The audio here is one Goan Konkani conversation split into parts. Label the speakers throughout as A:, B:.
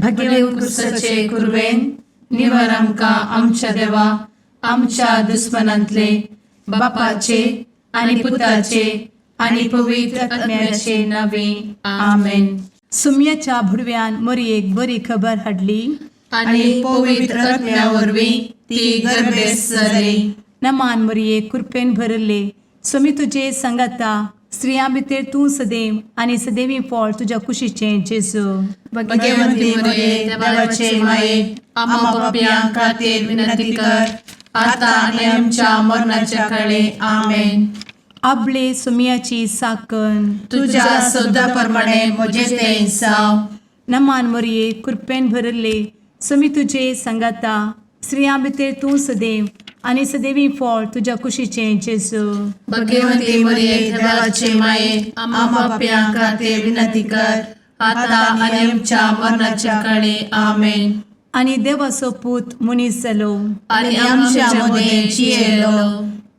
A: भगेवन
B: क्रुसाचे कुरवेन निवर आमकां आमच्या देवा आमच्या दुस्मनांतले बापाचे आनी पुताचे आनी पवित्र आत्म्याचे नावे. आमेन.
A: सुम्याच्या भुडव्यान मोरयेक बरी खबर हाडली
B: आनी पवित्र आत्म्या वरवीं ती गर्भेस्त जाली.
A: नमान मोरये, कृपेन भरले, स्वामी तुजे संगाता, स्त्रियां भितर तूं सदैव आनी सदैवी फळ तुज्या कुशीचें जेजू.
B: भगवंती मरिये, देवाचे माये, आम्हा पापयां खातीर विनंती कर, आता आनी आमच्या मरणाच्या काळे. आमेन.
A: आबले सुम्याची साकन.
B: तुझ्या शब्दा प्रमाणे म्हजें तें जावं.
A: नमान मोरये, कृपेन भरले, स्वामी तुजे संगाता, स्त्रियां भितर तूं सदैव आनी सदैवी फळ तुज्या कुशीचें जेजू.
B: भगवंती मरिये, देवाचे माये, आम्हा पापयां खातीर विनंती कर, आता आनी आमच्या मरणाच्या काळे. आमेन.
A: आनी देवाचो पूत मनीस जालो
B: आनी आमच्या मदें जियेलो.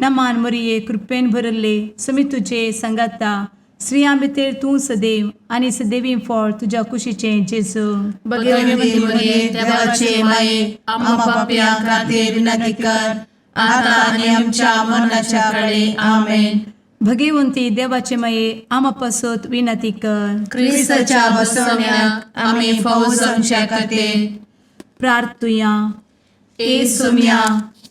A: नमान मोरये, कृपेन भरले, स्वामी तुजे संगाता, स्त्रियां भितर तूं सदैव आनी सदैवी फळ तुज्या कुशीचें जेजू.
B: भगवंती मरिये, देवाचे माये, आम्हा पापयां खातीर विनंती कर, आता आनी आमच्या मरणाच्या काळे. आमेन.
A: भगवंती देवाचे माये, आमा पासत विनंती कर.
B: क्रिस्ताच्या बसवण्याक आमी फावो जावच्या खातीर
A: प्रार्थुया.
B: ए सोम्या,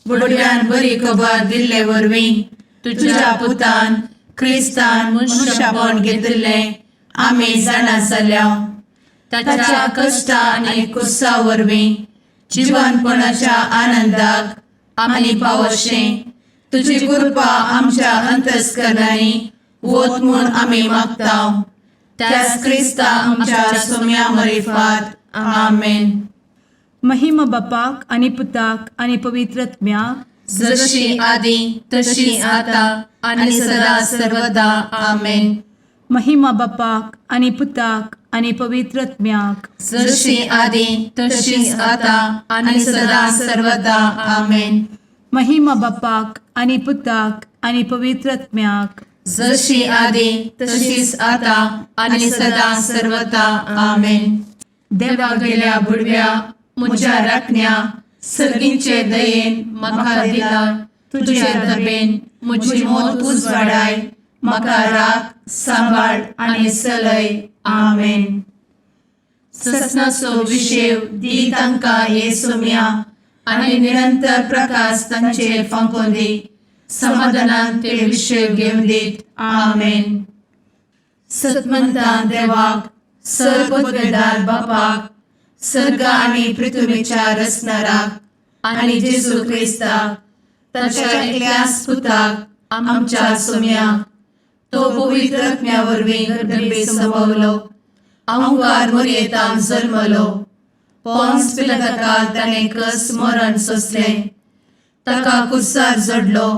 B: बुडव्यान बरी खबर दिल्ले वरवीं तुझ्या पुतान क्रिस्तान मनुष्यपण घेतिल्लें आमी जाणा जाल्या. ताच्या कश्टा आनी कुर्सा वरवीं जिवनपणाच्या आनंदाक आमी पावशें तुजी कृपा आमच्या अंतस्करणांनी वत म्हूण आमी मागता, त्याच क्रिस्ता आमच्या सोम्या मरिफात. आमेन.
A: महिमा बापाक आनी पुताक आनी पवित्र आत्म्याक,
B: जशी आदी तशी आता आणि सदा सर्वदा. आमेन.
A: महिमा बापाक आनी पुताक आनी पवित्र आत्म्याक,
B: जशी आदी तशीच आता आणि सदा सर्वदा. आमेन.
A: महिमा बापाक आनी पुताक आनी पवित्र आत्म्याक,
B: जशी आदी तशीच आता आणि सदा सर्वदा. आमेन. देवा गेल्या बुडव्या म्हज्या राखण्या, सर्गींचे दयेन म्हाका दिला तुझे दबेन म्हजी मोत उजवाडाय, म्हाका राख, सांबाळ आनी चलय. आमेन. ससनाचो विशेव दी तांकां हे सोम्या आनी निरंतर प्रकाश तांचेर फांकोवन दी, समाधानान ते विशेव घेवन दीत. आमेन. सतमंतान देवाक, सर्वपदवेदार बापाक, सर्ग आनी पृथ्वीच्या रचणाराक आनी जेजू क्रिस्ताक ताच्या एकल्याच पुताक आमच्या सोम्याक, तो पवित्र आत्म्या वरवीं गर्भे संभवलो, अंकार मोरयेतान जल्मलो, पोन्स पिलाताकाल ताणें कस मरण सोंसलें, ताका कुर्सार जडलो,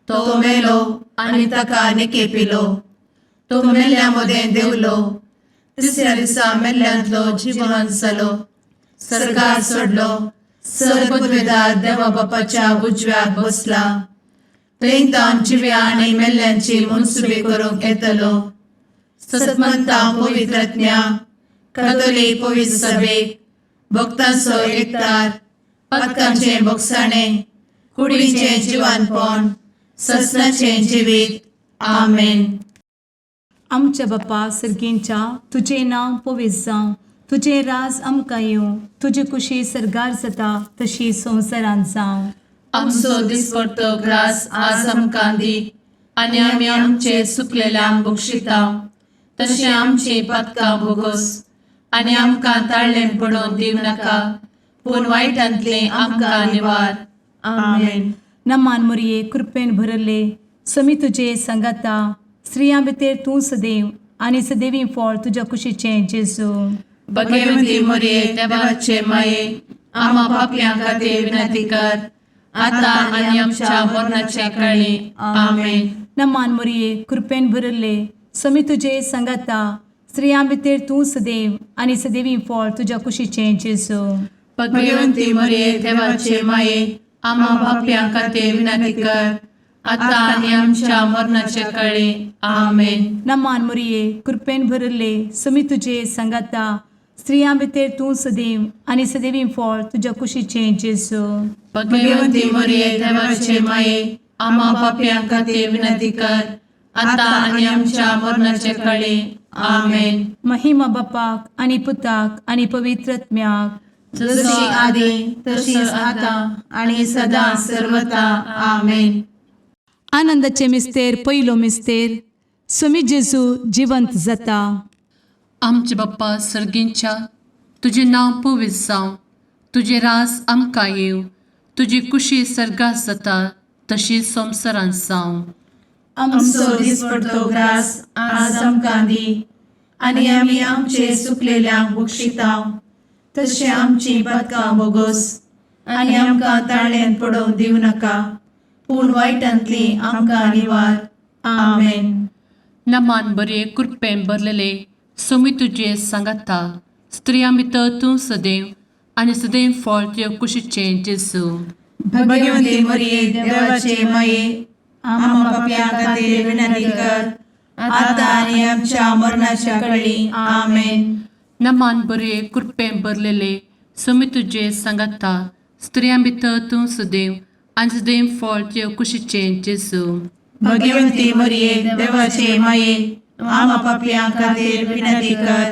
B: तो मेलो आनी ताका निकेपिलो, तो मेल्ल्या मदें देंवलो, तिसऱ्या दिसा मेल्ल्यांतलो जिवन जालो, सर्गार चडलो, सर्वपदवेदार देवा बापाच्या उजव्याक बसला, थंय तावन जिव्या आनी मेल्ल्यांची मनसुबी करूंक येतलो. सतमंता पवित्र आत्म्या, कथोलीक पवित्र सभेक, भक्तांचो एकतार, पातकांचें भोगसाणें, कुडीचें जिवानपण, ससनाचें जिवीत. आमेन.
A: आमच्या बापा सर्गींच्या, तुजें नांव पवित्र जावं, तुजें राज आमकां येवं, तुजी कुशी सर्गार जाता तशी संवसारांत जावं.
B: आमचो दिसपडतो ग्रास आज आमकां दी आनी आमी आमचे चुकलेल्यांक बक्षिता तशें आमची पातकां भोगोस आनी आमकां ताळ्ळें पडोवन दिवं नाका, पूण वायटांतलें आमकां निवार. आमेन.
A: नमान मोरये, कृपेन भरले, स्वामी तुजे संगाता, स्त्रियां भितर तूं सदैव आनी सदैवी फळ तुज्या कुशीचें जेजू.
B: भगवंती मोरये, देवाचे माये, आम्हा पापयां खातीर विनंती कर, आता आनी आमच्या मरणाच्या काळी. आमेन.
A: नमान मोरये, कृपेन भरले, स्वामी तुजे संगाता, स्त्रियां भितर तूं सदैव आनी सदैवी फळ तुज्या कुशीचें जेजू.
B: भगवंती मोरये, देवाचे माये, आम्हा पापयां खातीर विनंती कर, आता आनी आमच्या मरणाच्या काळी. आमेन.
A: नमान मोरये, कृपेन भरले, स्वामी तुजे संगाता, स्त्रियां भितर तूं सदैव आनी सदैवी फळ तुज्या कुशीचें जेजू.
B: भगवती मरिये, देवाचे माये, आम्हा पापयां खातीर विनंती कर, आतां आनी आमच्या मरणाचे कळी. आमेन.
A: महिमा बापाक आनी पुताक आनी पवित्र आत्म्याक.
B: जशी आदी तशीच आतां आनी सदां सर्वता. आमेन.
A: आनंदाचे मिस्तेर, पयलो मिस्तेर, सुमी जेजू जिवंत जाता.
B: आमचे बाप्पा सर्गींच्या, तुजें नांव पवित्र जावं, तुजें रास आमकां येवं, तुजी कुशी सर्गात जाता तशी संवसारांत जावं.
C: आमचो दिसपडतो ग्रास आज आमकां दी आनी आमी आमचे सुकलेल्यांक बक्षितांव तशें आमची पदकां बोगोस आनी आमकां ताळ्यान पडोवंक दिवं नाका, पूण वायटांतली आमकां निवार. आमेन.
B: नमान बरे, कृपेन भरलेले, सोमी तुजे सांगाता, स्त्रियां भितर तूं सदैव आनी सदैव फळ तुजे कुशीचें जेजू.
C: भगवती मरिये, देवाचे माये, आम्हा पापयां खातीर विनंती कर, आतां आनी आमच्या मरणाच्या कळी. आमेन.
B: नमान बरे, कृपेन भरलेले, सोमी तुजे सांगाता, स्त्रियां भितर तूं सदैव आनी सदैव फळ तुजे कुशीचें जेजू.
C: भगवती मरिये, देवाचे माये, आम्हा पापयां खातीर विनंती कर,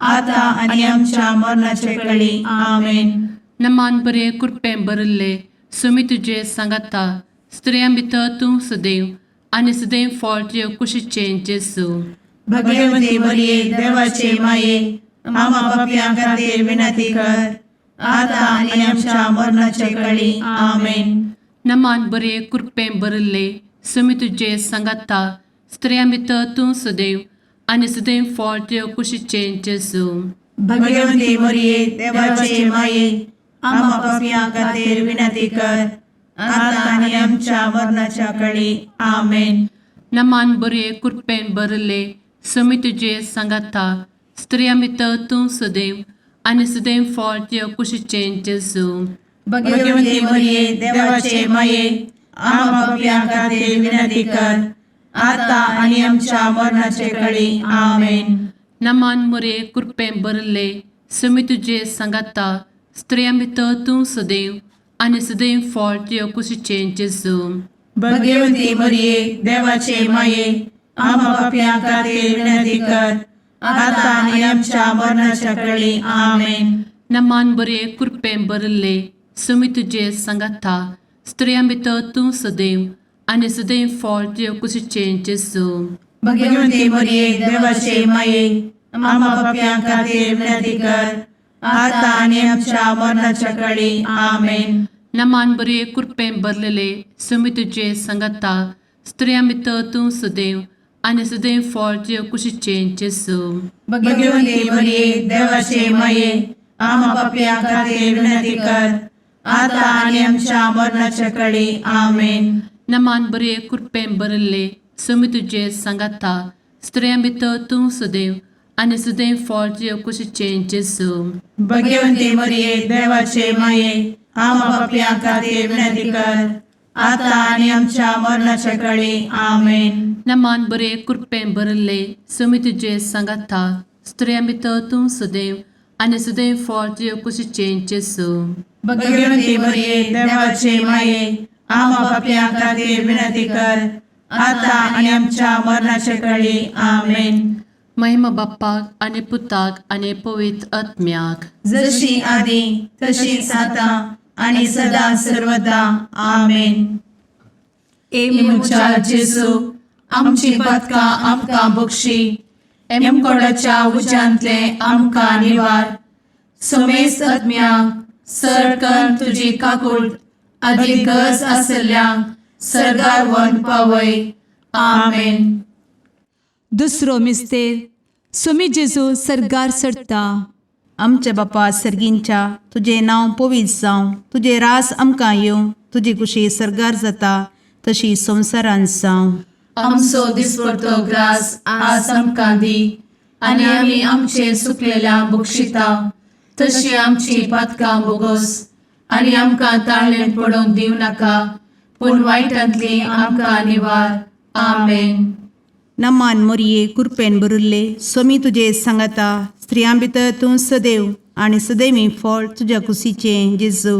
C: आतां आनी आमच्या मरणाच्या कळी. आमेन.
B: नमान बरे, कृपेन भरिल्ले, सुमी तुजे सांगाता, स्त्रियां भितर तूं सदैव आनी सदैव फळ तुजे कुशीचें जेजू.
C: भगवती मरिये, देवाचे माये, आम्हा पापयां खातीर विनंती कर, आतां आनी आमच्या मरणाच्या कळी. आमेन.
B: नमान बरे, कृपेन भरिल्ले, सुमी तुजे सांगाता, स्त्रियां भितर तूं सदैव आनी सदैव फळ तुजे कुशीचें जेजू.
C: भगवती मरिये, देवाचे माये, आम्हा पापयां खातीर विनंती कर, आतां आनी आमच्या मरणाच्या कळी. आमेन.
B: नमान बरे, कृपेन भरिल्ले, सुमी तुजे सांगाता, स्त्रियां भितर तूं सदैव आनी सदैव फळ तुजे कुशीचें जेजू.
C: भगवती मरिये, देवाचे माये, आम्हा पापयां खातीर विनंती कर, आतां आनी आमच्या मरणाचे कळी. आमेन.
B: नमान मुरे, कृपेन भरिल्ले, सुमी तुजे सांगाता, स्त्रियां भितर तूं सदैव आनी सदैव फळ तुजे कुशीचें जेजू.
C: भगवती मरिये, देवाचे माये, आम्हा पापयां खातीर विनंती कर, आतां आनी आमच्या मरणाच्या कळी. आमेन.
B: नमान बरे, कृपेन भरिल्ले, सुमी तुजे सांगाता, स्त्रियां भितर तूं सदैव आनी सदैव फळ तुजे कुशीचें जेजू.
C: भगवती मरिये, देवाचे माये, आम्हा पापयां खातीर विनंती कर, आतां आनी आमच्या मरणाच्या कळी. आमेन.
B: नमान बरे, कृपेन भरलेले, सुमी तुजे सांगाता, स्त्रियां भितर तूं सदैव आनी सदैव फळ तुजे कुशीचें जेजू.
C: भगवती मरिये, देवाचे माये, आम्हा पापयां खातीर विनंती कर, आतां आनी आमच्या मरणाच्या कळी. आमेन.
B: नमान बरे, कृपेन भरिल्ले, सुमी तुजे सांगाता, स्त्रियां भितर तूं सदैव आनी सदैव फळ तुजे कुशीचें जेजू.
C: भगवती मरिये, देवाचे माये, आम्हा पापयां खातीर विनंती कर, आतां आनी आमच्या मरणाच्या कळी. आमेन.
B: नमान बरे, कृपेन भरिल्ले, सुमी तुजे सांगाता, स्त्रियां भितर तूं सदैव आनी सदैव फळ तुजे कुशीचें जेजू.
C: भगवती मरिये, देवाचे माये, आम्हा पापयां खातीर विनंती कर, आतां आनी आमच्या मरणाच्या कळी. आमेन.
B: महिमा बाप्पाक आनी पुताक आनी पवित्र आत्म्याक.
C: जशी आदी तशीच आतां आनी सदां सर्वदा. आमेन.
A: ए
C: म्हज्या जेजू, आमची पदकां आमकां बक्षी, एमकोडाच्या उज्यांतले आमकां निवार, समेस्त आत्म्यांक सरकन तुजी काकूळ आदी गरज आसल्ल्यांक सर्गार वन पावय. आमेन.
A: दुसरो मिस्तेर, सुमी जेजू सर्गार चडता.
D: आमच्या बापा सर्गींच्या, तुजें नांव पवित्र जावं, तुजें रास आमकां येवं, तुजी कुशी सर्गार जाता तशी संवसारांत जावं.
B: आमचो दिसपडतो ग्रास आज आमकां दी आनी आमी आमचे सुकलेल्या बक्षिता तशी आमची पातकां बोगोस आनी आमकां ताळ्ळें पडोवंक दिवं नाका, पूण वायटांतली आमकां निवार. आमेन.
D: नमान मोरये कुरपेन भरिल्ले सोमी तुजे सांगाता स्त्रियां भितर तूं सदैव आनी सदैवी फळ तुज्या कुशीचें जेजू.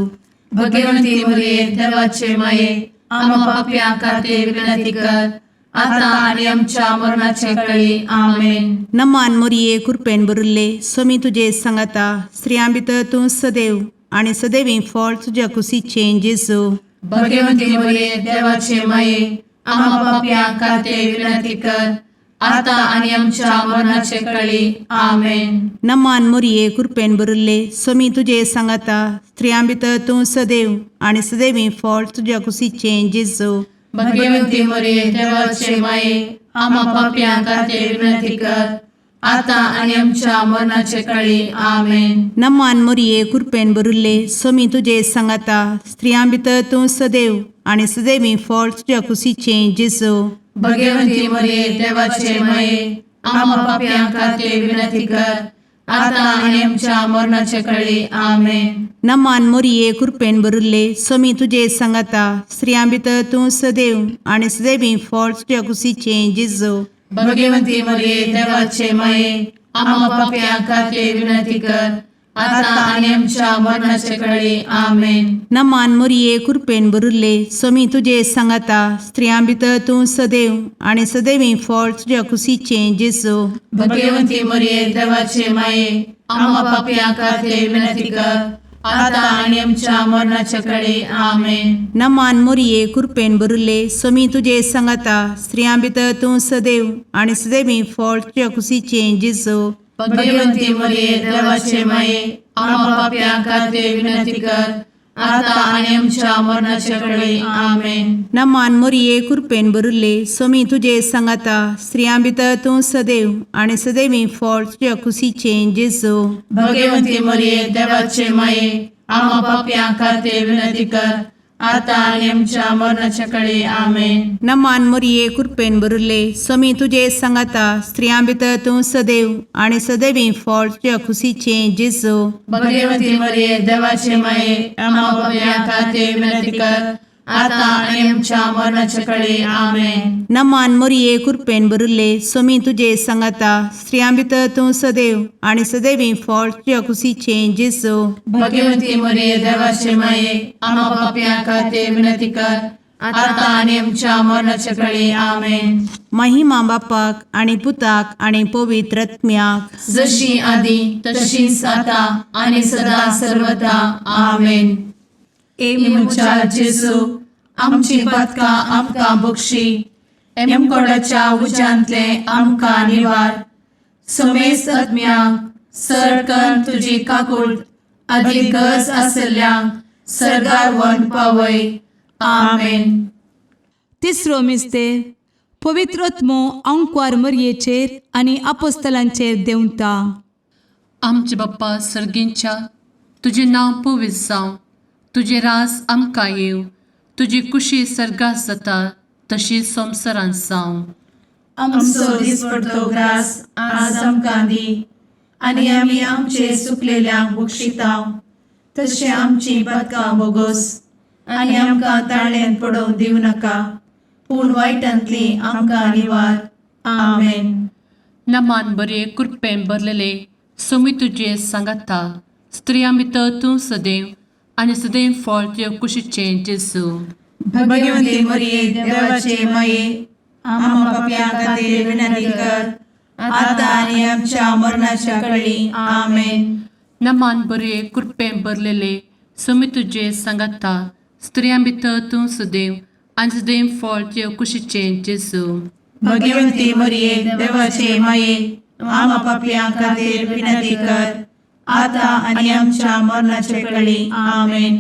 B: भगवंती मरिये देवाचे माये आम्हा पापयां खातीर विनंती कर आता आनी आमच्या मरणाचे कळी. आमेन.
D: नमान मोरये कुरपेन भरिल्ले सोमी तुजे सांगाता स्त्रियां भितर तूं सदैव आनी सदैवी फळ तुज्या कुशीचें जेजू.
B: भगवंती मरिये देवाचे माये आम्हा पापयां खातीर विनंती कर आता आनी आमच्या मरणाचे कळी. आमेन.
D: नमान मोरये कुरपेन भरिल्ले सोमी तुजे सांगाता स्त्रियां भितर तूं सदैव आनी सदैवी फळ तुज्या कुशीचें जेजू.
B: भगवंती मरिये देवाचे माये आम्हा पापयां खातीर विनंती कर आता आनी आमच्या मरणाचे कळी. आमेन.
D: नमान मोरये कुरपेन भरिल्ले सोमी तुजे सांगाता स्त्रियां भितर तूं सदैव आनी सदैवी फळ तुज्या कुशीचें जेजू.
B: भगवंती मरिये देवाचे माये आम्हा पापयां खातीर विनंती कर आता आनी आमच्या मरणाचे कळी. आमेन.
D: नमान मोरये कुरपेन भरिल्ले सोमी तुजे सांगाता स्त्रियां भितर तूं सदैव आनी सदैवी फळ तुज्या कुशीचें जेजू.
B: भगवंती मरिये देवाचे माये आम्हा पापयां खातीर विनंती कर आता आनी आमच्या मरणाचे कळी. आमेन.
D: नमान मोरये कुरपेन भरिल्ले सोमी तुजे सांगाता स्त्रियां भितर तूं सदैव आनी सदैवी फळ तुज्या कुशीचें जेजू.
B: भगवंती मरिये देवाचे माये आम्हा पापयां खातीर विनंती कर आता आनी आमच्या मरणाचे कळी. आमेन.
D: नमान मोरये कुरपेन भरिल्ले सोमी तुजे सांगाता स्त्रियां भितर तूं सदैव आनी सदैवी फळ तुज्या कुशीचें जेजू.
B: भगवंती मरिये देवाचे माये आम्हा पापयां खातीर विनंती कर आता आनी आमच्या मरणाचे कळी. आमेन.
D: नमान मोरये कुरपेन भरिल्ले सोमी तुजे सांगाता स्त्रियां भितर तूं सदैव आनी सदैवी फळ तुज्या कुशीचें जेजू.
B: भगवंती मरिये देवाचे माये आम्हा पापयां खातीर विनंती कर आता आनी आमच्या मरणाचे कळी. आमेन.
D: नमान मोरये कुरपेन भरिल्ले सोमी तुजे सांगाता स्त्रियां भितर तूं सदैव आनी सदैवी फळ तुज्या कुशीचें जेजू.
B: भगवंती मरिये देवाचे माये आम्हा पापयां खातीर विनंती कर आता आनी आमच्या मरणाचे कळी. आमेन.
D: नमान मोरये कुरपेन भरिल्ले सोमी तुजे सांगाता स्त्रियां भितर तूं सदैव आनी सदैवी फळ तुज्या कुशीचें जेजू.
B: भगवंती मरिये देवाचे माये आम्हा पापयां खातीर विनंती कर आता आनी आमच्या मरणाचे कळी. आमेन.
D: महिमा बापाक आनी पुताक आनी पवित्र आत्म्याक.
B: जशी आदी तशीच आता आनी सदा सर्वदा. आमेन.
A: ए
B: म्हज्या जेजू आमची पातकां आमकां बक्षी एमकोडाच्या उज्यांतले आमकां निवार समेस्त आत्म्यांक सरकन तुजी काकूळ आदी गरज आसल्ल्यांक सरगार वन पावय. आमेन.
A: तिसरो मिस्तेर पवित्र आत्मो अंकवार मरयेचेर आनी आपोस्तलांचेर देंवता.
E: आमचे बाप्पा सर्गींच्या तुजें नांव पवित्र जावं, तुजें राज आमकां येवं, तुजी कुशी सर्गात जाता तशी संवसारांत जावं.
C: आमचो दिसपडतो ग्रास आज आमकां दी आनी आमी आमचे सुकलेल्यांक बक्षितांव तशें आमची पातकां बोगोस आनी आमकां ताळ्यांत पडोवंक दिवं नाका पूण वायटांतली आमकां निवार. आमेन.
E: नमान बरे कृपेन भरलेले सोमी तुजे सांगाता स्त्रियां भितर तूं सदैव आनी सदैव फळ तुज्या कुशीचें जेजू.
C: भगवंती मरिये देवाचे माये आम्हा पापयां खातीर विनंती कर आता आनी आमच्या मरणाच्या कळी. आमेन.
E: नमान बरे कृपेन भरलेले सोमी तुजे सांगाता स्त्रियां भितर तूं सदैव आनी सदैव फळ तुज्या कुशीचें जेजू.
C: भगवंती मरिये देवाचे माये आम्हा पापयां खातीर विनंती कर आता आनी आमच्या मरणाच्या कळी. आमेन.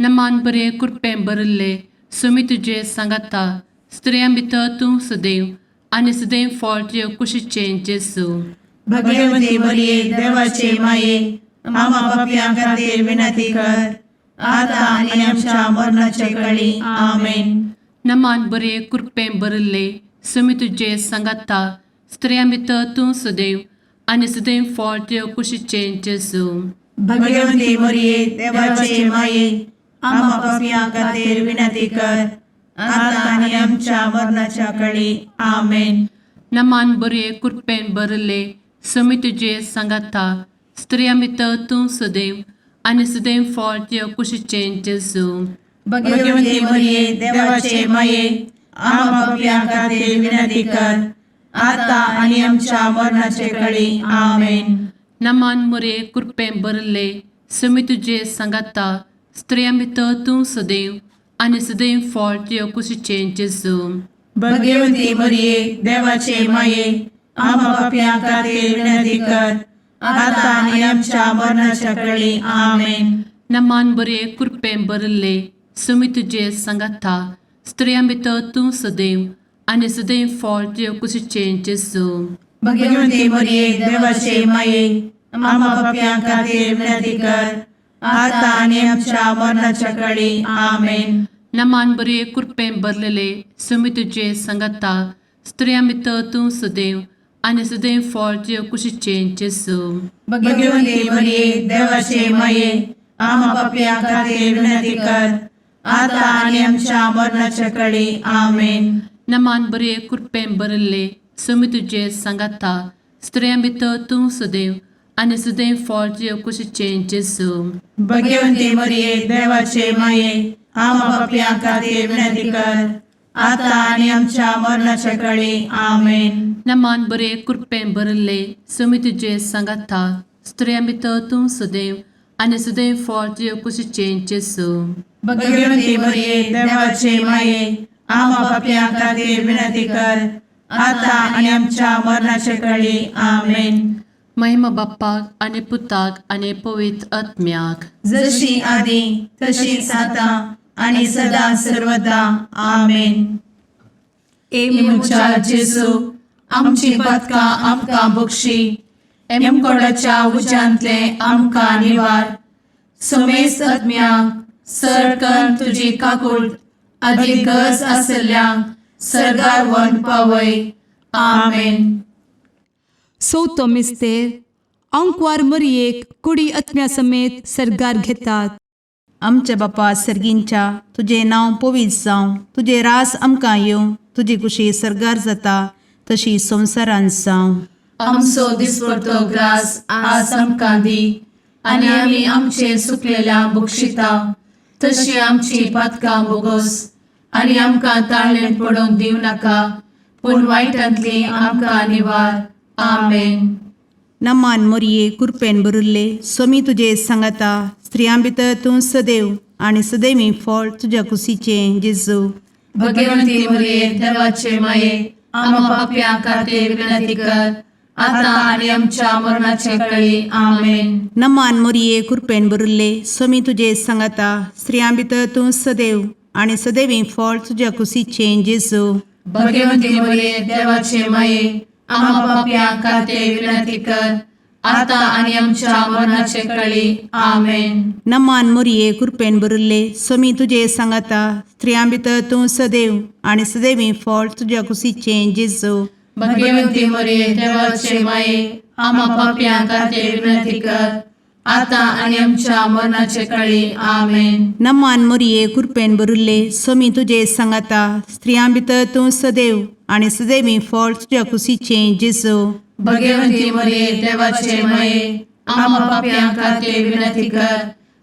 E: नमान बरे कृपेन भरिल्ले सोमी तुजे सांगाता स्त्रियां भितर तूं सदैव आनी सदैव फळ तुज्या कुशीचें जेजू.
C: भगवंती मरिये देवाचे माये आम्हा पापयां खातीर विनंती कर आता आनी आमच्या मरणाच्या कळी. आमेन.
E: नमान बरे कृपेन भरिल्ले सोमी तुजे सांगाता स्त्रियां भितर तूं सदैव आनी सदैव फळ तुज्या कुशीचें जेजू.
C: भगवंती मरिये देवाचे माये आम्हा पापयां खातीर विनंती कर आता आनी आमच्या मरणाच्या कळी. आमेन.
E: नमान बरये कृपेन भरले समी तुजे सांगाता स्त्रिया भितर तूं सदैव आनी सदैव फळ तुज्या कुशीचें जेजू.
C: भगवती मरिये, देवाचे माये, आम्हा पापयां खातीर विनंती कर, आता आनी आमच्या मरणाचे कळी. आमेन.
E: नमान मुरे कृपेन भरले समी तुजे सांगाता स्त्रिया भितर तूं सदैव आनी सदैव फळ तुज्या कुशीचें जेजू.
C: भगवती मरिये, देवाचे माये, आम्हा पापयां खातीर विनंती कर, आता आनी आमच्या मरणाच्या कळी. आमेन.
E: नमान बरे कृपेन भरले समी तुजे सांगाता स्त्रिया भितर तूं सदैव आनी सदैव फळ तुज्या कुशीचें जेजू.
C: भगवती मरिये, देवाचे माये, आम्हा पापयां खातीर विनंती कर, आता आनी आमच्या मरणाच्या कळी. आमेन.
E: नमान बरे कृपेन भरलेले समी तुजे सांगाता स्त्रिया भितर तूं सदैव आनी सदैव फळ तुज्या कुशीचें जेजू.
C: भगवती मरिये, देवाचे माये, आम्हा पापयां खातीर विनंती कर, आता आनी आमच्या मरणाच्या कळी. आमेन.
E: नमान बरे कृपेन भरले समी तुजे सांगाता स्त्रिया भितर तूं सदैव आनी सदैव फळ तुज्या कुशीचें जेजू.
C: भगवती मरिये, देवाचे माये, आम्हा पापयां खातीर विनंती कर, आता आनी आमच्या मरणाच्या कळी. आमेन.
E: नमान बरे कृपेन भरले समी तुजे सांगाता स्त्रिया भितर तूं सदैव आनी सदैव फळ तुज्या कुशीचें जेजू.
C: भगवती मरिये, देवाचे माये, आम्हा पापयां खातीर विनंती कर, आता आनी आमच्या मरणाच्या कळी. आमेन.
E: महिमा बाप्पाक आनी पुताक आनी पवित्र आत्म्याक.
C: जशी आदी तशीच आता आणि सदा सर्वदा. आमेन.
A: ए
B: म्हज्या जेजू, आमची पदकां आमकां बक्षी, एमकोडाच्या उज्यांतले आमकां निवार, समेस्त आत्म्यांक सरकन तुजी काकूळ आदी गरज आसल्ल्यांक सरगार व्हरून पावय. आमेन.
A: चवथो मिस्तेर आंकवार मरयेक कुडी आत्म्या समेत सर्गार घेतात.
D: आमच्या बापा सर्गींच्या, तुजें नांव पवित्र जावं, तुजें रास आमकां येवं, तुजी कुशी सर्गार जाता तशी संवसारांत जावं.
B: आमचो दिसपडतो ग्रास आज आमकां दी आनी आमी आमचे सुकलेल्या बक्षिता तशी आमची पातकां बोगोस आनी आमकां ताळणेंत पडोवंक दिवं नाका, पूण वायटांतली आमकां निवार. आमेन.
D: नमान मोरये, कुरपेन भरिल्ले, स्वामी तुजे सांगाता, स्त्रियां भितर तूं सदैव आनी सदैवी फळ तुज्या कुशीचें जेजू.
B: भगवंती मरिये, देवाचे माये, आम्हा पापयां खातीर विनंती कर, आता आनी आमच्या मरणाचे कळी. आमेन.
D: नमान मोरये, कुरपेन भरिल्ले, स्वामी तुजे सांगाता, स्त्रियां भितर तूं सदैव आनी सदैवी फळ तुज्या कुशीचें जेजू.
B: भगवंती मरिये, देवाचे माये, आम्हा पापयां खातीर विनंती कर, आता आनी आमच्या मरणाचे कळी. आमेन.
D: नमान मोरये, कुरपेन भरिल्ले, स्वामी तुजे सांगाता, स्त्रियां भितर तूं सदैव आनी सदैवी फळ तुज्या कुशीचें जेजू.
B: भगवंती मरिये, देवाचे माये, आम्हा पापयां खातीर विनंती कर, आता आनी आमच्या मरणाचे कळी. आमेन.
D: नमान मोरये, कुरपेन भरिल्ले, स्वामी तुजे सांगाता, स्त्रियां भितर तूं सदैव आनी सदैवी फळ तुज्या कुशीचें जेजू.
B: भगवंती मरिये, देवाचे माये, आम्हा पापयां खातीर विनंती कर,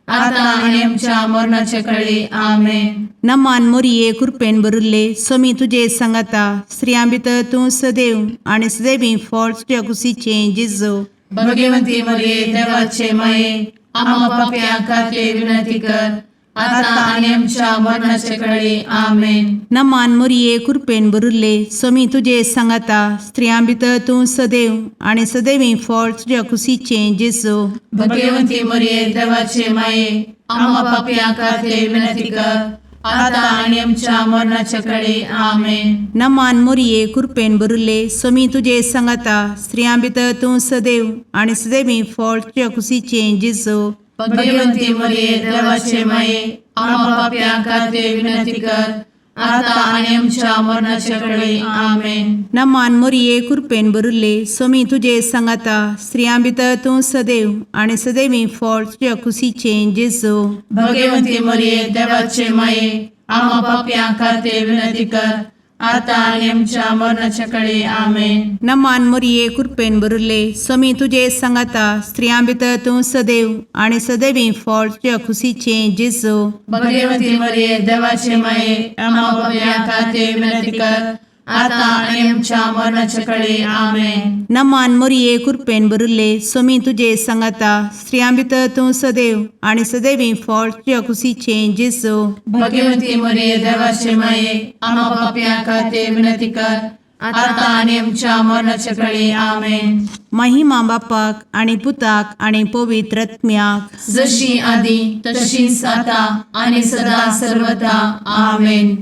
B: आता आनी आमच्या मरणाचे कळी. आमेन.
D: नमान मोरये, कुरपेन भरिल्ले, स्वामी तुजे सांगाता, स्त्रियां भितर तूं सदैव आनी सदैवी फळ तुज्या कुशीचें जेजू.
B: भगवंती मरिये, देवाचे माये, आम्हा पापयां खातीर विनंती कर, आता आनी आमच्या मरणाचे कळी. आमेन.
D: नमान मोरये, कुरपेन भरिल्ले, स्वामी तुजे सांगाता, स्त्रियां भितर तूं सदैव आनी सदैवी फळ तुज्या कुशीचें जेजू.
B: भगवंती मरिये, देवाचे माये, आम्हा पापयां खातीर विनंती कर, आता आनी आमच्या मरणाचे कळी. आमेन.
D: नमान मोरये, कुरपेन भरिल्ले, स्वामी तुजे सांगाता, स्त्रियां भितर तूं सदैव आनी सदैवी फळ तुज्या कुशीचें जेजू.
B: भगवंती मरिये, देवाचे माये, आम्हा पापयां खातीर विनंती कर, आता आनी आमच्या मरणाचे कळी. आमेन.
D: नमान मोरये, कुरपेन भरिल्ले, स्वामी तुजे सांगाता, स्त्रियां भितर तूं सदैव आनी सदैवी फळ तुज्या कुशीचें जेजू.
B: भगवंती मरिये, देवाचे माये, आम्हा पापयां खातीर विनंती कर,
C: आतां आनी आमच्या मरणाच्या कडे आमेन.
D: नमान मोरये, कृपेन भरिल्ले, स्वामी तुजे सांगाता. स्त्रियां भितर तूं सदैव आनी सदैवी फळ तुज्या खुशीचें जेजू.
C: भगवती मरिये, देवाचे माये, आम्हा पापयां खातीर विनंती कर, आतां आनी आमच्या मरणाच्या कडे आमेन.
D: नमान मोरये, कृपेन भरिल्ले, स्वामी तुजे सांगाता. स्त्रियां भितर तूं सदैव आनी सदैवी फळ तुज्या खुशीचें जेजू.
C: भगवती मरिये, देवाचे माये, आम्हा पापयां खातीर विनंती कर, आतां आनी आमच्या मरणाच्या कडे आमेन.
D: महिमा बापाक आनी पुताक आनी पवित्र आत्म्याक.
C: जशी आदी तशीच आता आणि सदा सर्वदा आमेन.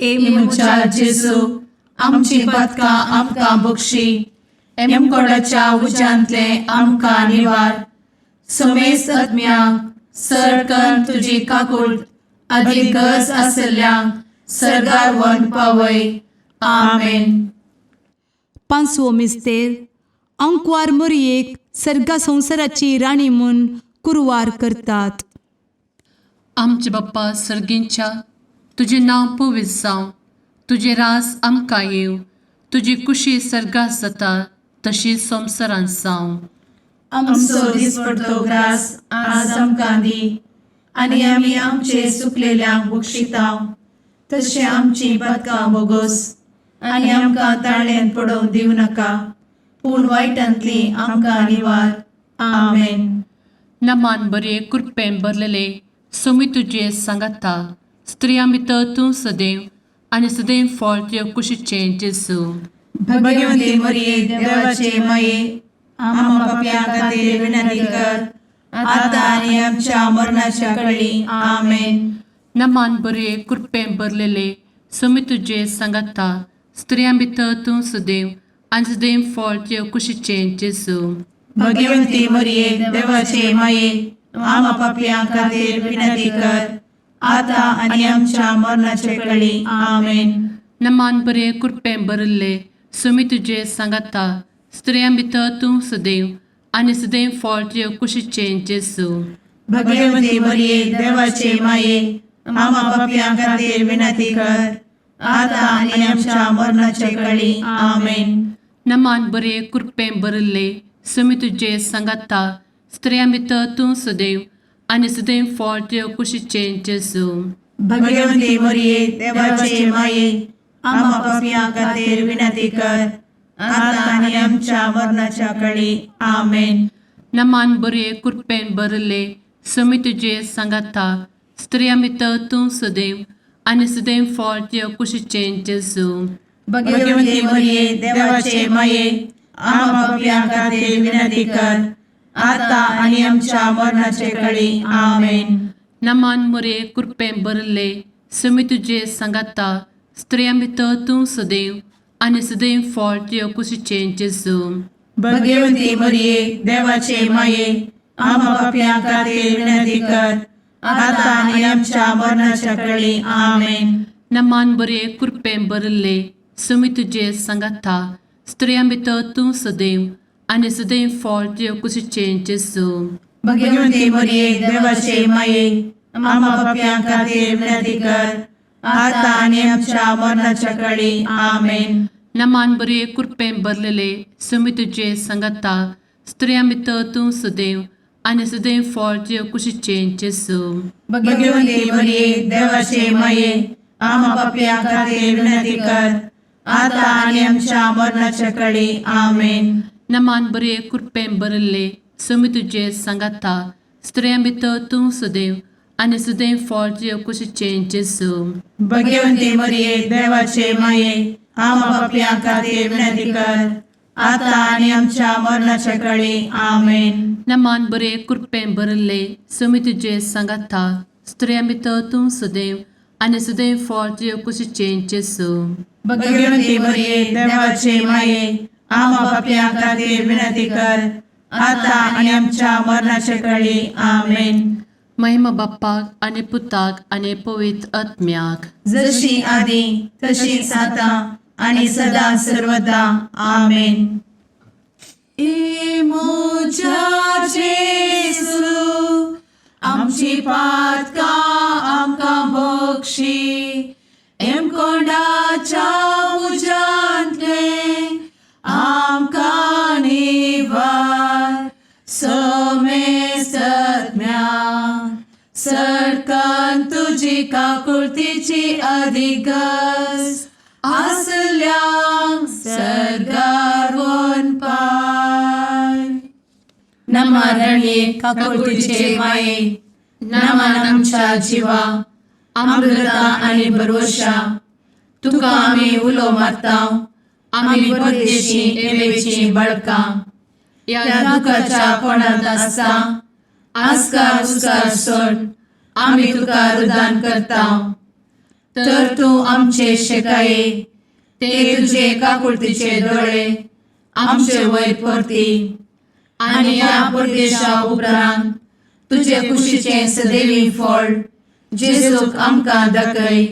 A: ए
C: म्हज्या जेजू, आमची पदकां आमकां बक्षी, एमकोडाच्या उज्यांतले आमकां निवार, समेस्त आत्म्यांक सरकन तुजी काकूळ आदी गरज आसल्ल्यांक सरगार वन पावय. आमेन.
A: पांचवो मिस्तेर, आंकवार मोरयेक सर्गा संवसाराची राणी म्हूण कुरवार करतात.
E: आमचे बाप्पा सर्गींच्या, तुजें नांव पवित्र जावं, तुजें रास आमकां येवं, तुजी कुशी सर्गात जाता तशी संवसारांत जावं.
C: आमचो दिसपडतो ग्रास आज आमकां दी, आनी आमी आमचे सुकलेल्यांक बक्षितांव, तशें आमची पदकां बोगोस, आनी आमकां ताळ्यान पडोवंक दिवं नाका, पूण वायटांतली आमकां निवार. आमेन.
E: नमान बरे, कृपेन भरलेले, सोमी तुजे सांगाता. स्त्रियां भितर तूं सदैव आनी सदैव फळ तुज्या कुशीचें जेजू.
C: भगवती मरिये, देवाचे माये, आम्हा पापयां खातीर विनंती कर, आतां आनी आमच्या मरणाच्या कळी. आमेन.
E: नमान बरे, कृपेन भरलेले, सोमी तुजे सांगाता. स्त्रियां भितर तूं सदैव आनी सदैव फळ तुज्या कुशीचें जेजू.
C: भगवती मरिये, देवाचे माये, आम्हा पापयां खातीर विनंती कर, आतां आनी आमच्या मरणाचे कळी. आमेन.
E: नमान बरे, कृपेन भरिल्ले, सुमी तुजे सांगाता. स्त्रियां भितर तूं सदैव आनी सदैव फळ तुज्या कुशीचें जेजू.
C: भगवती मरिये, देवाचे माये, आम्हा पापयां खातीर विनंती कर, आतां आनी आमच्या मरणाचे कळी. आमेन.
E: नमान बरे, कृपेन भरिल्ले, सुमी तुजे सांगाता. स्त्रियां भितर तूं सदैव आनी सदैव फळ तुज्या कुशीचें जेजू.
C: भगवती मरिये, देवाचे माये, आम्हा पापयां खातीर विनंती कर, आतां आनी आमच्या मरणाच्या कळी. आमेन.
E: नमान बरे, कृपेन भरिल्ले, सुमी तुजे सांगाता. स्त्रियां भितर तूं सदैव आनी सदैव फळ तुज्या कुशीचें जेजू.
C: भगवती मरिये, देवाचे माये, आम्हा पापयां खातीर विनंती कर, आतां आनी आमच्या मरणाचे कळी. आमेन.
E: नमान मोरे, कृपेन भरिल्ले, सुमी तुजे सांगाता. स्त्रियां भितर तूं सदैव आनी सदैव फळ तुज्या कुशीचें जेजू.
C: भगवती मरिये, देवाचे माये, आम्हा पापयां खातीर विनंती कर, आतां आनी आमच्या मरणाच्या कळी. आमेन.
E: नमान बरे, कृपेन भरिल्ले, सुमी तुजे सांगाता. स्त्रियां भितर तूं सदैव आनी सदैव फळ तुज्या कुशीचें जेजू.
C: भगवती मरिये, देवाचे माये, आम्हा पापयां खातीर विनंती कर, आतां आनी आमच्या मरणाच्या कळी. आमेन.
E: नमान बरे, कृपेन भरलेले, सुमी तुजे सांगाता. स्त्रियां भितर तूं सदैव आनी सदैव फळ तुज्या कुशीचें जेजू.
C: भगवती मरिये, देवाचे माये, आम्हा पापयां खातीर विनंती कर, आतां आनी आमच्या मरणाच्या कळी. आमेन.
E: नमान बरे, कृपेन भरिल्ले, सुमी तुजे सांगाता. स्त्रियां भितर तूं सदैव आनी सदैव फळ तुज्या कुशीचें जेजू.
C: भगवती मरिये, देवाचे माये, आम्हा पापयां खातीर विनंती कर, आतां आनी आमच्या मरणाच्या कळी. आमेन.
E: नमान बरे, कृपेन भरिल्ले, सुमी तुजे सांगाता. स्त्रियां भितर तूं सदैव आनी सदैव फळ तुज्या कुशीचें जेजू.
C: भगवती मरिये, देवाचे माये, आम्हा पापयां खातीर विनंती कर, आतां आनी आमच्या मरणाच्या कळी. आमेन.
E: महिमा बाप्पाक आनी पुताक आनी पवित्र आत्म्याक.
C: जशी आदी तशीच आता आणि सदा सर्वदा. आमेन. ए म्हज्या जेजू, आमची पातकां आमकां बक्षी, एमकोंडाच्या
B: तुजी काकुळतीची अधिगस आसल्यांक सर्गार वनपाय.
C: नमरणये काकुळतीचे माये, नमन आमच्या जिवा, अमृता आनी भरवशा, तुका आमी उलो मारता, आमी परदेशी एवेची बळकां ह्या दुखाच्या कोणांत आसता, आस्कार उस्कार सोड आमी तुका रुदान करता, तर तूं आमचे शेकाये ते तुजे काकुळतीचे दोळे आमचे वयर परती आनी ह्या परदेशा उपरांत तुजे कुशीचें सदैवी फळ जेजूक आमकां दाखय.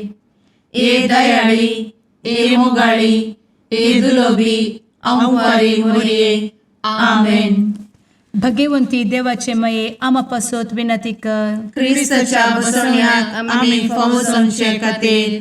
C: ए दयाळी, ए मोगाळी, ए दुलोबी आंवारी मोरये. आमेन.
A: भगवंती देवाचे मये आमा पासत विनंती कर.
C: क्रिस्ताच्या बसवण्याक आमी फावो जावचे खातीर.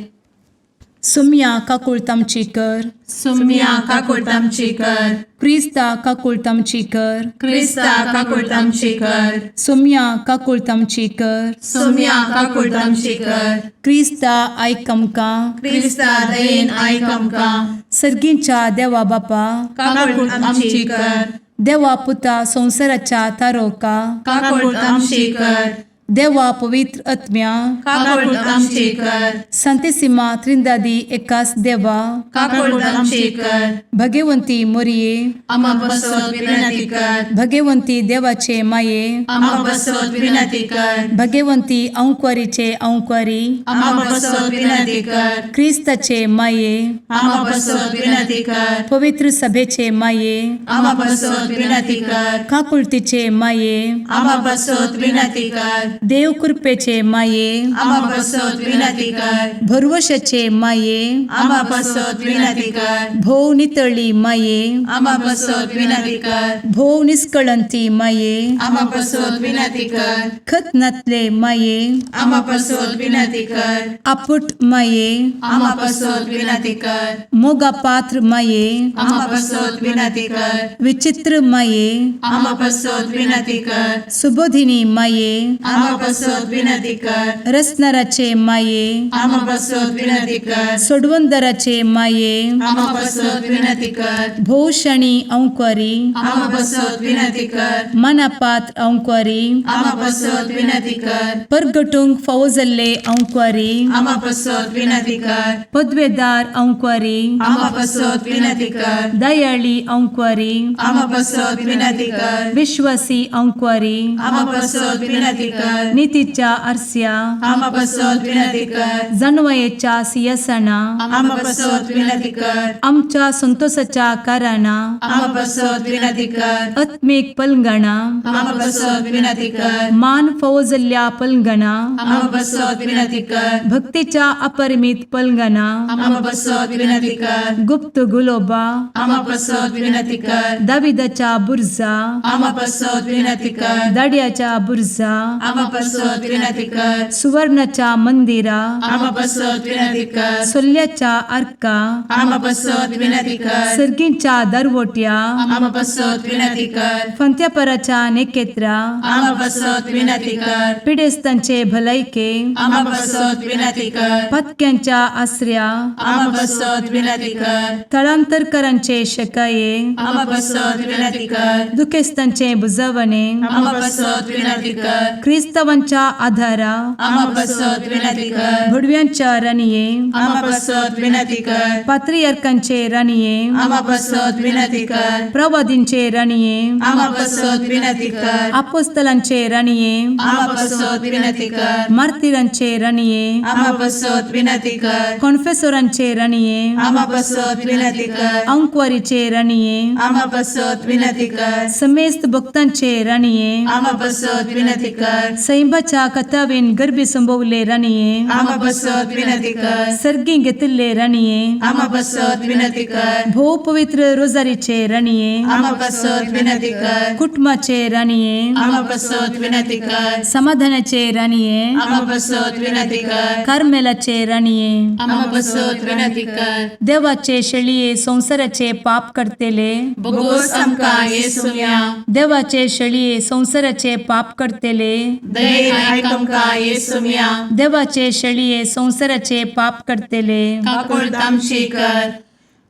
A: सुम्या काकुळत आमची कर.
C: सुम्या काकुळट आमची कर.
A: क्रिस्ता काकुळत आमची कर.
C: क्रिस्ता काकुळट आमची कर.
A: सुम्या काकुळत आमची कर.
C: सुम्या काकुळट आमची कर.
A: क्रिस्ता आयक आमकां.
C: क्रिस्ता दयेन आयक आमकां.
A: सर्गींच्या देवा बापा,
C: काकुळट आमची कर.
A: देवा पुता संवसाराच्या तारोका,
C: काकुळट आमची कर.
A: देवा पवित्र आत्म्या,
C: काकुळट आमची कर.
A: संतेसिमा त्रिंदादी एकास देवा,
C: काकुळट आमची कर.
A: भगवंती मोरये,
C: आमा बसत विनंती कर.
A: भगवंती देवाचे माये,
C: आमा बसत विनंती कर.
A: भगवंती अंक्वारीचे अंक्वारी,
C: आमा बसत विनंती कर.
A: क्रिस्ताचे माये,
C: आमा बसत विनंती कर.
A: पवित्र सभेचे माये,
C: आमा बसत विनंती कर.
A: काकुळतीचे माये,
C: आमा बसत विनंती कर.
A: देव कृपेचे माये,
C: आमा बसत विनंती कर.
A: भरवशाचे माये,
C: आमा बसत विनंती कर.
A: भोव नितळी माये,
C: आमा बसत विनंती कर.
A: भोव निस्कळंती माये,
C: आमा बसत विनंती कर.
A: खत नातले माये,
C: आमा बसत विनंती कर.
A: आपुट माये,
C: आमा बसत विनंती कर.
A: मोगा पात्र माये,
C: आमा बसत विनंती कर.
A: विचित्र माये,
C: आमा बसत विनंती कर.
A: सुबोधिनी माये,
C: आमा बसत विनंती कर.
A: रसनाराचे माये,
C: आमा बसत विनंती कर.
A: सोडवंदराचे माये,
C: आमा बसत विनंती कर.
A: भोवशणी अंक्वारी,
C: आमा बसत विनंती कर.
A: मनापात्र अंक्वारी,
C: आमा बसत विनंती कर.
A: परगटूंक फावो जाल्ले अंक्वारी,
C: आमा बसत विनंती कर.
A: पदवेदार अंक्वारी,
C: आमा बसत विनंती कर.
A: दयाळी अंक्वारी,
C: आमा बसत विनंती कर.
A: विश्वासी अंक्वारी,
C: आमा बसत विनंती कर.
A: नितीच्या आरस्या,
C: आमा बसत विनंती कर.
A: जानवयेच्या सियासना,
C: आमा बसत विनंती कर.
A: आमच्या संतोषाच्या कारणा,
C: आमा बसत विनंती कर.
A: आत्मीक पलंगणा,
C: आमा बसत विनंती कर.
A: मान फावो जाल्ल्या पलंगणा,
C: आमा बसत विनंती कर.
A: भक्तीच्या अपरिमित पलंगणा,
C: आमा बसत विनंती कर.
A: गुप्त गुलोबा,
C: आमा बसत विनंती कर.
A: दाविदाच्या बुर्जा,
C: आमा बसत विनंती कर.
A: दाड्याच्या बुर्जा,
C: आमा बसत विनंती कर.
A: सुवर्णाच्या मंदिरा,
C: आमा बसत विनंती कर.
A: सोल्ल्याच्या आर्का,
C: आमा बसत विनंती कर.
A: सर्गींच्या दरवट्या,
C: आमा बसत विनंती कर.
A: फंत्यापराच्या नेकेत्रा,
C: आमा बसत विनंती कर.
A: पिडेस्तांचे भलायके,
C: आमा बसत विनंती कर.
A: पत्क्यांच्या आसऱ्या,
C: आमा बसत विनंती कर.
A: थळांतरकरांचे शकाये,
C: आमा बसत विनंती कर.
A: दुखेस्तांचे बुजवणे,
C: आमा बसत विनंती कर.
A: क्रिस्तावांच्या आधारा,
C: आमा बसत विनंती कर.
A: भुडव्यांच्या राणये,
C: आमा बसत विनंती कर.
A: पात्रियर्कांचे राणये,
C: आमा बसत विनंती कर.
A: प्रवादींचे राणये,
C: आमा बसत विनंती कर.
A: आपोस्तलांचे राणये,
C: आमा बसत विनंती कर.
A: मार्तिरांचे राणये,
C: आमा बसत विनंती कर.
A: कॉन्फेसोरांचे राणये,
C: आमा बसत विनंती कर.
A: अंक्वारीचे राणये,
C: आमा बसत विनंती कर.
A: समेस्त भक्तांचे राणये,
C: आमा बसत विनंती कर.
A: सैंबाच्या कथावेन गर्भी संभवले राणये,
C: आमा बसत विनंती कर.
A: सर्गी घेतिल्ले राणये,
C: आमा बसत विनंती कर.
A: भोव पवित्र रोजारीचे राणये,
C: आमा बसत विनंती कर.
A: कुटुंबाचे राणये,
C: आमा बसत विनंती कर.
A: समाधानाचे राणये,
C: आमा बसत विनंती कर.
A: कार्मेलाचे राणये,
B: आमा बसत विनंती कर.
A: देवाचे शेळये संवसाराचे पाप करतेले,
B: बोगोस आमकां येसुम्या.
A: देवाचे शेळये संवसाराचे पाप करतेले,
B: दयेन आयक आमकां येसुम्या.
A: देवाचे शेळये संवसाराचे पाप करतले,
B: काकुळट आमची कर.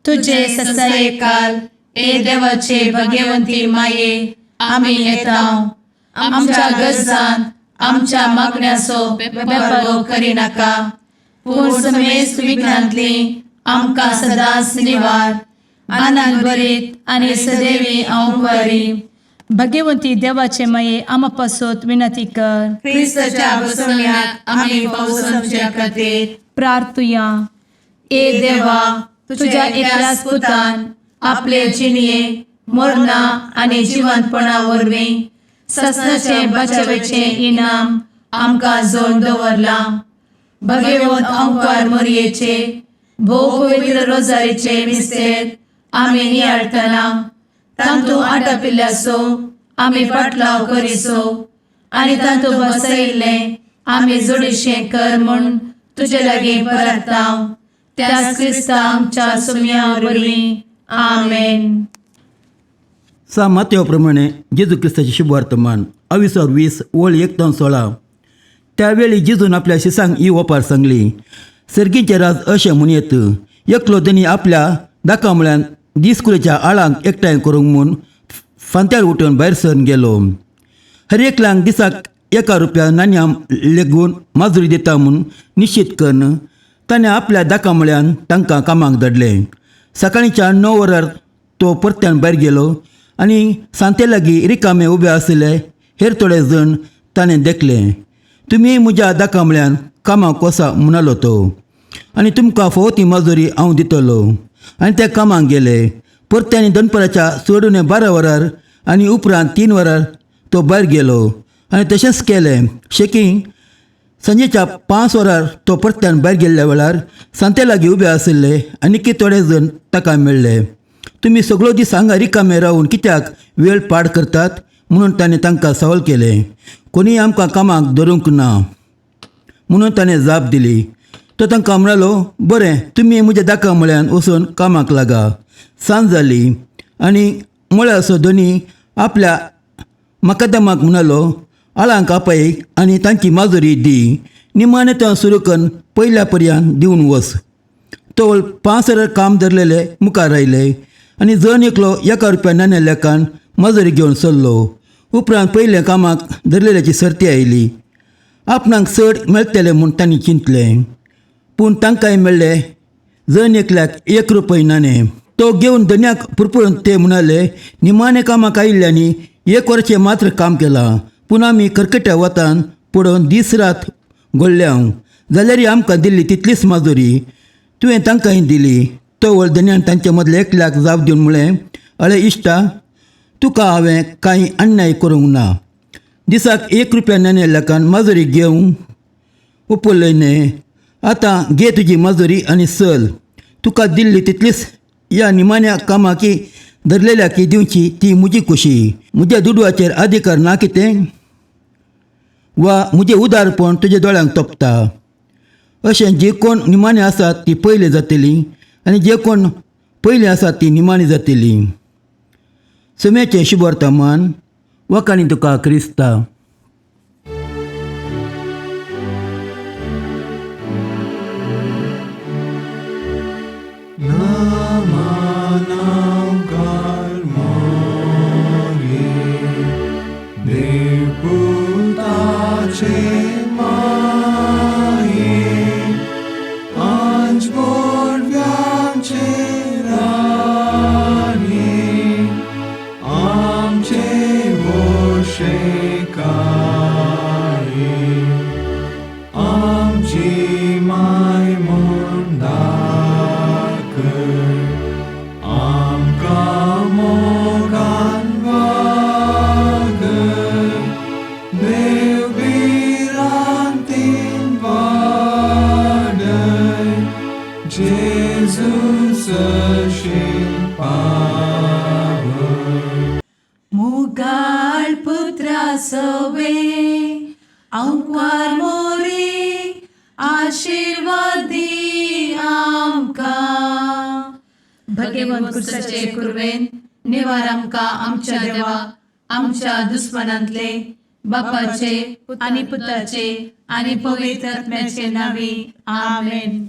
A: तुजे
B: तुजे
A: ससायेकाल
B: ए देवाचे भगवंती माये, आमी येता आमच्या गरजान आमच्या मागण्याचो बेपर्वो करिनाका, पूण समेस्त विघ्नांतली आमकां सदांच निवार. आनंद भरीत आनी सदैवी अंवकारी
A: भगवंती देवाचे माये, आमा पासत विनंती कर.
C: क्रिस्ताच्या बसवण्याक आमी पावसाच्या खातीर
A: प्रार्थुया.
B: ए देवा, तुझ्या एकल्याच पुतान आपले जिणये मरणा आनी जिवंतपणा वरवीं ससनाचे बचावेचे इनाम आमकां जोड दवरलां. भगवंत अंकार मोरयेचे भोव पवित्र रोजारीचे मिस्तेर आमी नियाळटना तांतू आटापिल्ल्याचो आमी पाटलाव करिसो आनी तांतू बसयिल्लें आमी जोडीशें कर म्हूण तुजे लागीं परताव, त्याच क्रिस्ता आमच्या सुम्या वरवीं. आमेन.
F: सा मातेव प्रमाणे जेजू क्रिस्ताचे शुभवर्तमान, अविसर 20 ओळ 1 ते 16. त्यावेळी जेजून आपल्या शिसांक ही ओपार सांगली, सर्गीचें राज अशें म्हूण येत, एकलो धनी आपल्या दाका म्हळ्यान दीसकुलेच्या आळांक एकठांय करूंक म्हूण फांत्यार उठून भायर सरून गेलो. हर एकल्यांक दिसाक 1 रुपया नाण्या लेगून माजुरी दिता म्हूण निश्चित करून ताणें आपल्या दाका म्हळ्यान तांकां कामाक धाडले. सकाळींच्या 9 वरार तो परत्यान भायर गेलो आनी सांते लागीं रिकामे उबे आशिल्ले हेर थोडे जण ताणें देखले. तुमी म्हज्या दाका म्हळ्यान कामाक वसा म्हणालो तो, आनी तुमकां फावो ती मजुरी हांव दितलो. आनी ते कामाक गेले. परत्यानी दनपाराच्या चड 12 वरार आनी उपरांत 3 वरार तो भायर गेलो आनी तशेंच केलें. शेकी सांजेच्या 5 वरार तो परत्यान भायर गेल्ल्या वेळार सांते लागीं उबे आशिल्ले आनी थोडे जण ताका मेळ्ळे. तुमी सगळो दीस हांगा रिकामे रावून कित्याक वेळ पाड करतात म्हणून ताणें तांकां सवाल केलें. कोणीय आमकां कामाक धरूंक ना म्हणून ताणें जाप दिली. तो तांकां म्हणालो, बरें, तुमी म्हज्या दाका म्हळ्यान वचून कामाक लागा. सांज जाली आनी मळ्याचो धनी आपल्या मकादमाक म्हणालो, आळांक आपय आनी तांची माजुरी दी, निमाणें तो सुरू करून पयल्या पर्यान दिवन वच. तो 5 वरां काम धरलेले मुखार आयले आनी जण एकलो 1 रुपया नाण्या लेखान मजुरी घेवन सरलो. उपरांत पयल्या कामाक धरलेल्याची सर्ती आयली. आपणाक चड मेळटलें म्हूण तांणी चिंतलें, पूण तांकांय मेळ्ळें जण एकल्याक 1 रुपया नाणें. तो घेवन धन्याक पुरपुरून ते म्हणाले, निमाणें कामाक आयिल्ल्यांनी 1 वराचें मात्र काम केलां, पूण आमी करकट्या वतान पडोवन दीस रात घोळ्ळ्या, जाल्यार आमकां दिल्ली तितलीच माजुरी तुवें तांकांय दिली. तो व्हड धनयान तांचे मदले एकल्याक जाप दिवन म्हळें, अळे इश्टा, तुका हांवें कांय अन्याय करूंक ना. दिसाक 1 रुपया नाण्या लेखान माजुरी घेवंक उपरलय न्हय. आतां घे तुजी माजुरी आनी चल, तुका दिल्ली तितलीच ह्या निमाण्या कामाकी धरलेल्याकी दिवची ती म्हजी खुशी. म्हज्या दुडवाचेर अधिकार ना कितें, वा म्हजें उदारपण तुज्या दोळ्यांक तोपता? अशें जे कोण निमाणे आसात ती पयली जातली आनी जे कोण पयलीं आसात ती निमाणी जातली. सुम्याचें शुभवर्तमान. वखाणी तुका क्रिस्ता.
B: मुगाळ पुत्रा सवे अंकार मोरी आशीर्वाद दी आमकां. भगवंत कुर्साचे कुर्वेन निवार आमकां आमच्या देवा, आमच्या दुस्मनांतले, बापाचे आनी पुताचे आनी पवित्र आत्म्याचे नावे. आमेन.